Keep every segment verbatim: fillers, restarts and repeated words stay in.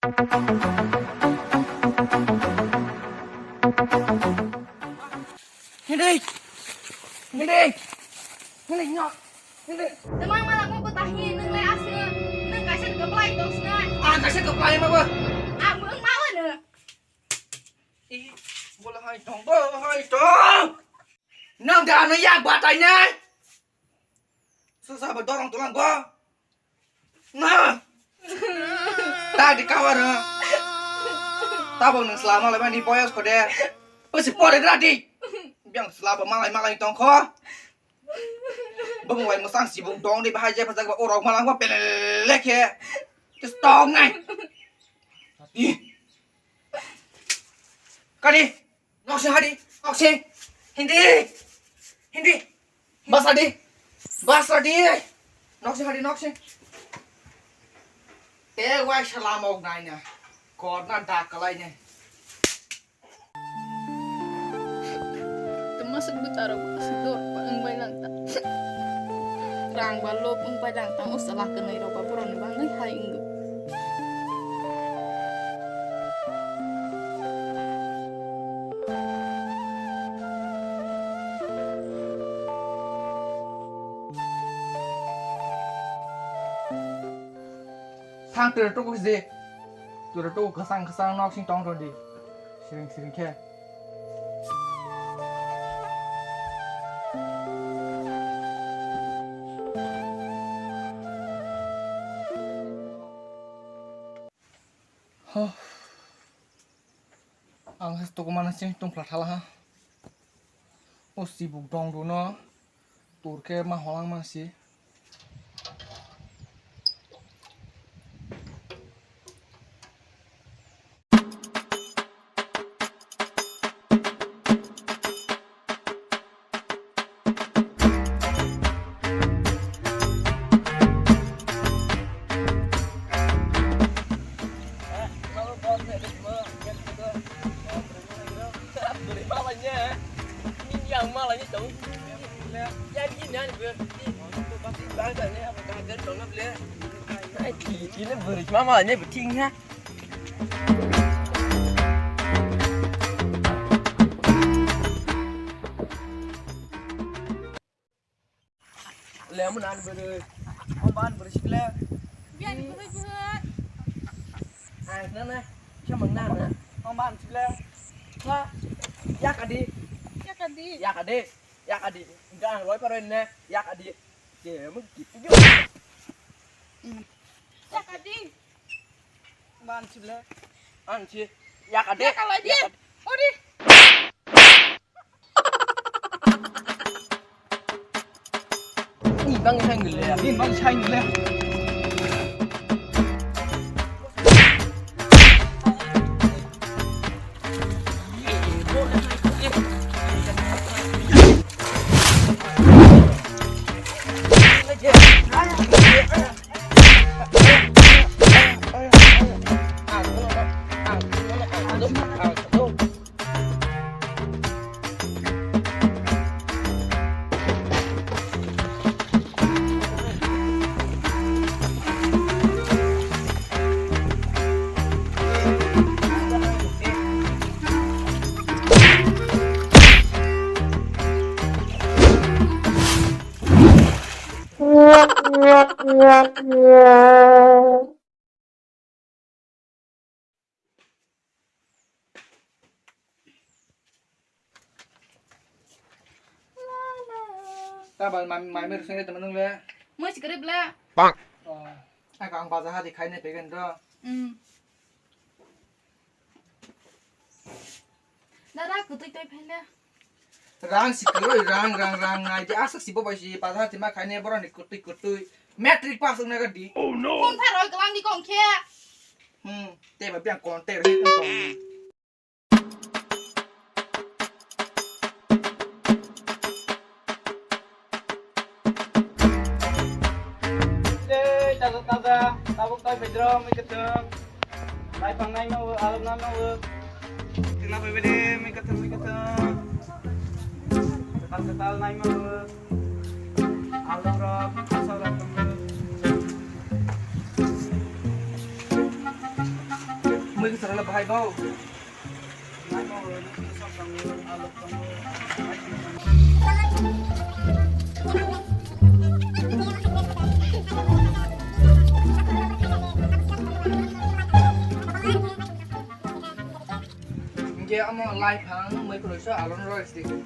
Hindi! Hindi! Hindi, no! Hindi! Tamang malak mo putahin, nung lai asli, nung kaisa keplai tong sini. Ah, kaisa keplai ma ba? Ah, mung mau na. Ih, bola hai tong, bola hai tong. Nang da ano yak batai ne? Susa ba dorong tulang go. Na. Ta di kawar. Tabang nang selama lai mani boyos ko de. Pasi pore gradi. Biang selaba malai malai tong ko. Bung lai musang sibung dong di bahai je pajak ba orok malang ba pelele ke. Terus tong nai. Ih. Kadi. Noksing hadi, noksing. Hindi. Hindi. Bas hadi. Bas hadi. Noksing hadi, noksing. Te wai salam ok naina. Korna dak kalai ne. Temasuk butaro, sidor, pa ang bai lang ta. Rang ba lop wng pai rang tang o chwla kwnwi rok ba borok ni bagwi hai wng. Thang tere tuku si. Tere tuku kwsang kwsang nok sing tong tong di. Siring siring khe. Huh. Ang se tuku mana sing tungphla thala ha. O sibuk dong duno. Tur khe ma holang mangsi. Bwrwi mama ni bo thing ha. Le mun an bwrwi. Om ban bwrwi sikle. Bian bwrwi bwrwi. Ai na na. Khe mang na na. Om ban sikle. Ha. Yakadi. Yakadi. Yakadi. Yakadi. Gan roi paroi ne. Yakadi. Ke mun kipu. Yakadi. Manchile. Anchi. Yakade. Yakalai di. Odi. Ni bang sai ngile. Ni bang sai ngile. Ta ba mai mai mer sene temen nung le. Moi si grip le. Bang. Oh. Ai ka ang baja ha di khai ne pegen do. Hmm. Dada kutui toi phai le. Rang si kwrwi, rang, rang, rang nai di, aswk si bo bai si bazar tima khaine borok ni kwtwi kwtwi. Matric pass wngna ga di. Oh no. Kung pharoi kwlang di kong khe. Hmm, te ba biang kon te re tong. Tei taja taja, tabuk tai bedrom, mai kwthwng. Lai phangnai no, alok na no. Tina bai bede, mai kwthwng, mai kwthwng. Kwtal kwtal nai no. Alok rok, asok rok tongo. Mui kwcharo le bahai bo. Hingke omo lai phang mui kwrwi so alon roi sidi.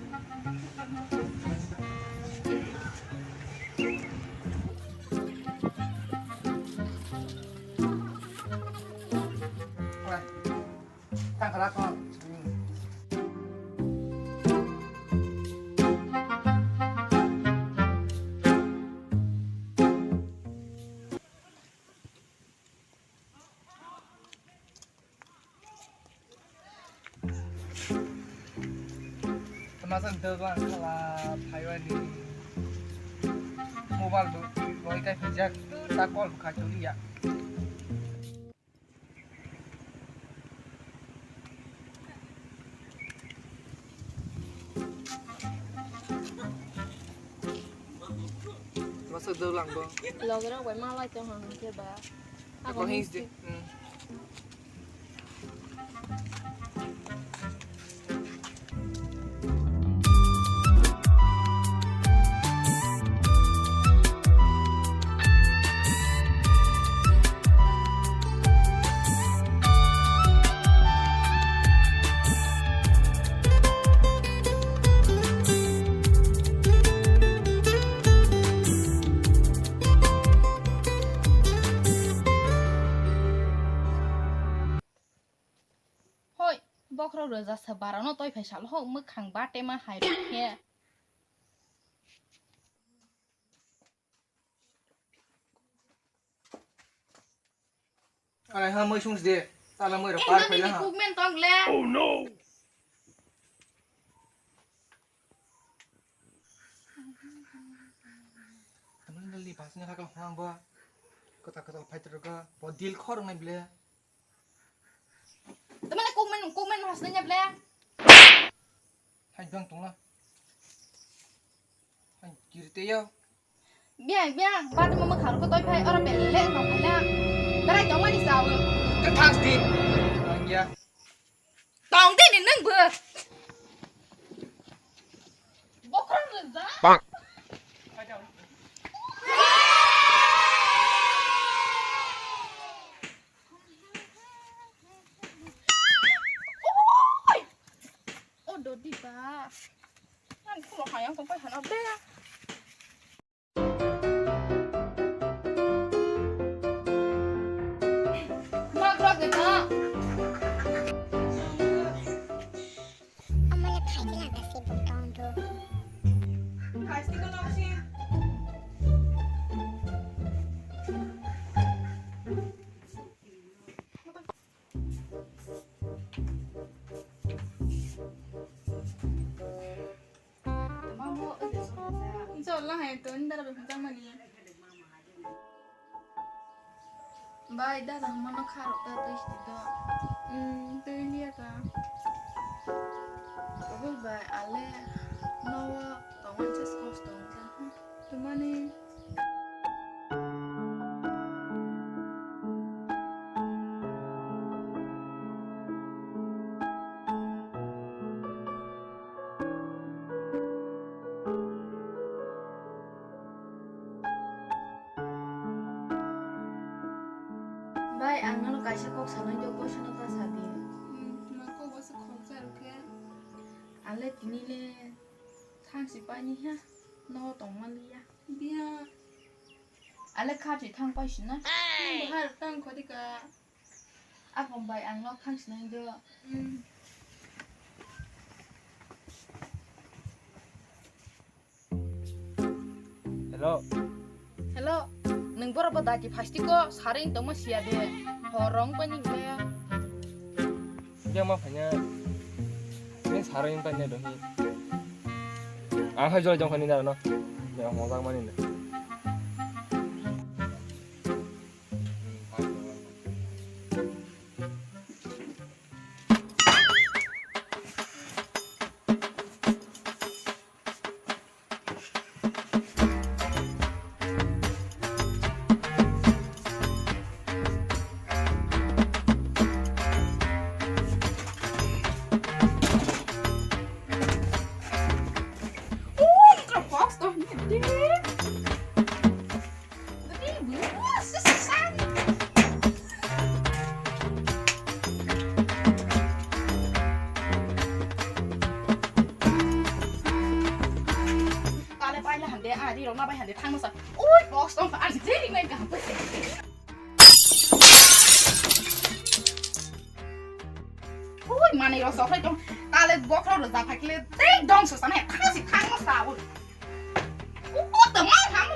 Tang kala ko. Masa dwglang khala phaiwani mobile bo loi kai phijak ta call bo kha choli ya. Masa dwglang bo. Logerok bai malai tong hang khe ba. Ako his de. Hmm. Hoi, bokhorok rwjak sa barano toi phai salo ho mwkhang bate ma hai rok khe. Alai ha mui sung de, tala mui rok par phai la ha. Kukmen tong le. Oh no. Ano nali pasnya kaka hang ba. Kota kota fighter ka, bo dil khor ngai ble. Tamane kukmen, kukmen hasne nya ble. Hai bang tong la. Hai kiri te yo. Biang, biang, bata mama kharu ko toi phai, ora belle no phai la. Berai tong mani sao. Ke thas di. Ang ya. Tong de ni nang bu. Bokhor rwjak. Bang. Oi. O dodi ba. Nang kulo hayang tong phai hano be. Magrok de ta. Amaya khaikhe lang kasi butong do. Kasi ko nang si. Jolla hai to, ni dara bai phunchang mani. Bai, dada hama no kharok ta twi sti do. Hmm, twi liya ka. Kabul bai, ale no tongmani se kosto wngkha. Tumani. Bai, ang nono kaisa kok sanai do, kok sano ta sa di. Hmm, ma kok basa khoksa rwkhe. Ale tini le thang si paini ha, no tongma liya. Biya. Ale kha si thang pai sina. Bahar tang khodi ka. Aphang bai ang nok thang sinai do. Hello. Hello. Nwng borok bo dati phastiko sarwi tongma siya de. Horong pani le. Yang ma phanya. Ni sarwi tanya do hi. Ang hai joi jong khani da no. Yang hojak mani ne. Rok ma bai hande thangma sa. Oi, box tong ani jeri nai ka. Oi, mani rok sok lai tong. Kale box rok ja phakle tei dong so sa nai thang si thangma sa oi. Oi, to ma ham.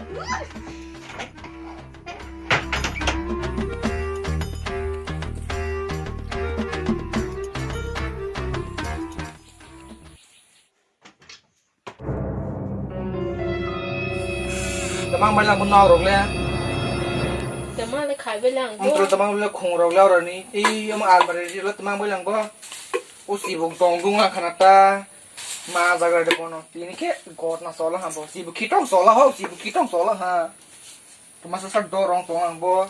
Tamang bai lang bo nok rok le. Tamang le khai bai lang bo. Ang tro tamang le khung rok le aro ni. Ei, omo almari ri lo tamang bai lang bo. O sibuk tong dung a khana ta. Ma jaga de bono. Tini khe got na sola ha bo. Sibuk khitong sola ho, sibuk khitong sola ha. Tuma sa sak dorong tong ang bo.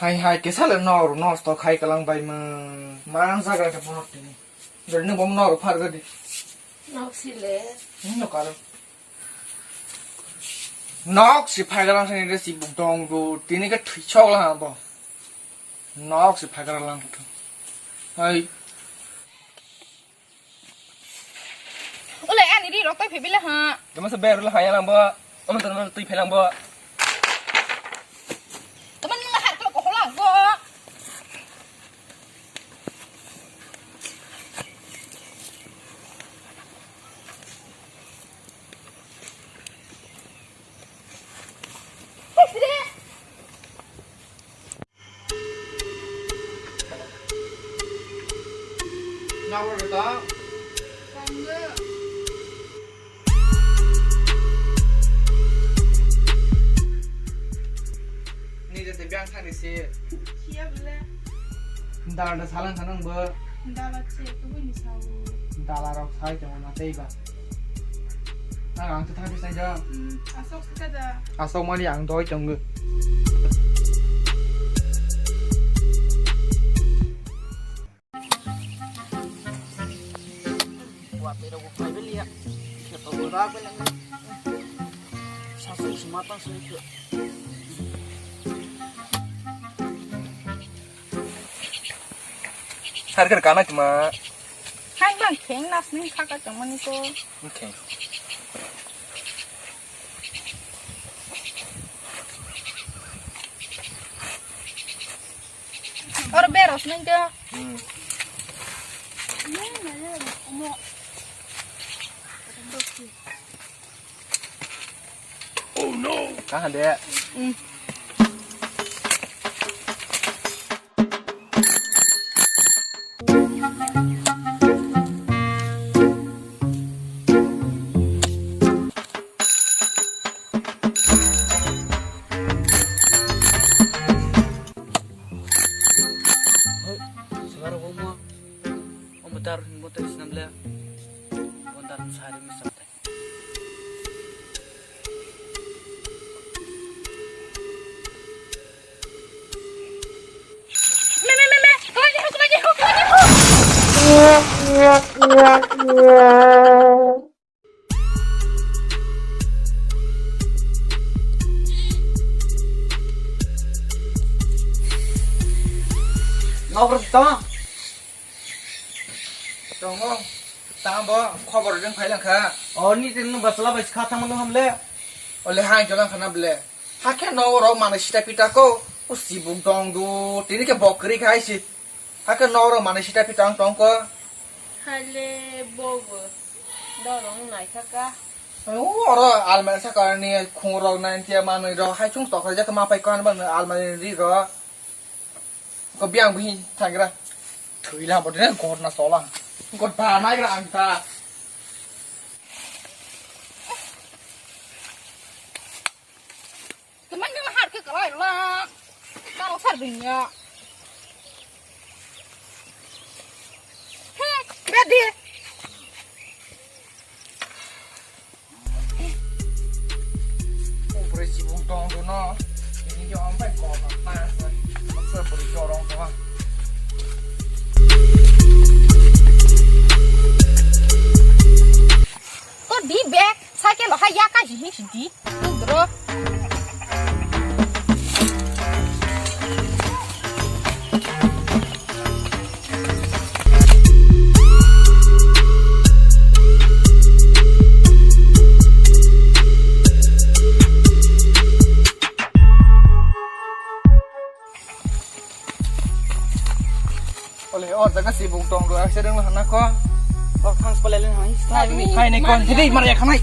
Hai hai, kesa le nor nosto khai kalang bai mung. Mang jaga de bono tini. Jodi nung bom nor phar gadi. Nok si le. Nok karo. Nok si phai kalang sini de sibuk dong do. Tini ke thwi chok lang bo. Nok si phai kalang. Hai. Ule ani ri rok tei phebile ha. Tama se ber le haya lang bo. Omo tama tui phelang bo. Tama nang har ko ko lang bo. Nabo rwta. Nide te biang thani se. Kiya bele. Dala da salang kanang bo. Dala che kubui ni sawo. Dala rok sai tong na tei ba. Ang ang thang sai da. Hmm, asok ka da. Asok mani ang doi tong. Watwi rok bo phai beliya. Kheto bo rak beleng. Sasuk sima tang sini khe. Har kar kana kma. Hai bang kheng nas ning khaka tongmani ko. Kheng. Oro beros nang khe. Hmm. Kaha de. Hmm. Hoi, sebar omo, omo dar hingbo tei sinam le, omo dar sari misam tei. Me, me, me, me, kau ni hu, kau ni hu, kau ni hu. Nok rok tong? Tongo. Tamo bo khobor ring phai langkha. O ni tin no basla bai kha thang no hamle. Ole hai jolang khana ble. Hakhe no rok mane sita pita ko. U sibuk dong du. Tini ke bokri khai si. Hakhe norok manwi sita pita wng tong kho. Haile bobo. Norok wng naithaka. O oro almari saka ni khungrok nai tiya manwi rok hai chwng tokra jak ma pai khan ban almari ri ro. Ko biang bhi thangra. Thwi la bo de gor na sola. Ko da nai gra ang ta. Teman nang har ke kalai la. Kalau sar dunia. He, ready. Upre sibuk tong tu no. Ini dia ampai kau nak mas. Masa beri corong tu ha. Ko di bag, cycle lo ha ya ka hi hi di. Dudro. O jaga si bung tong do, accident hana ko. Bak thang spalai len hai. Hai ni kon, hedi mar ya khanai.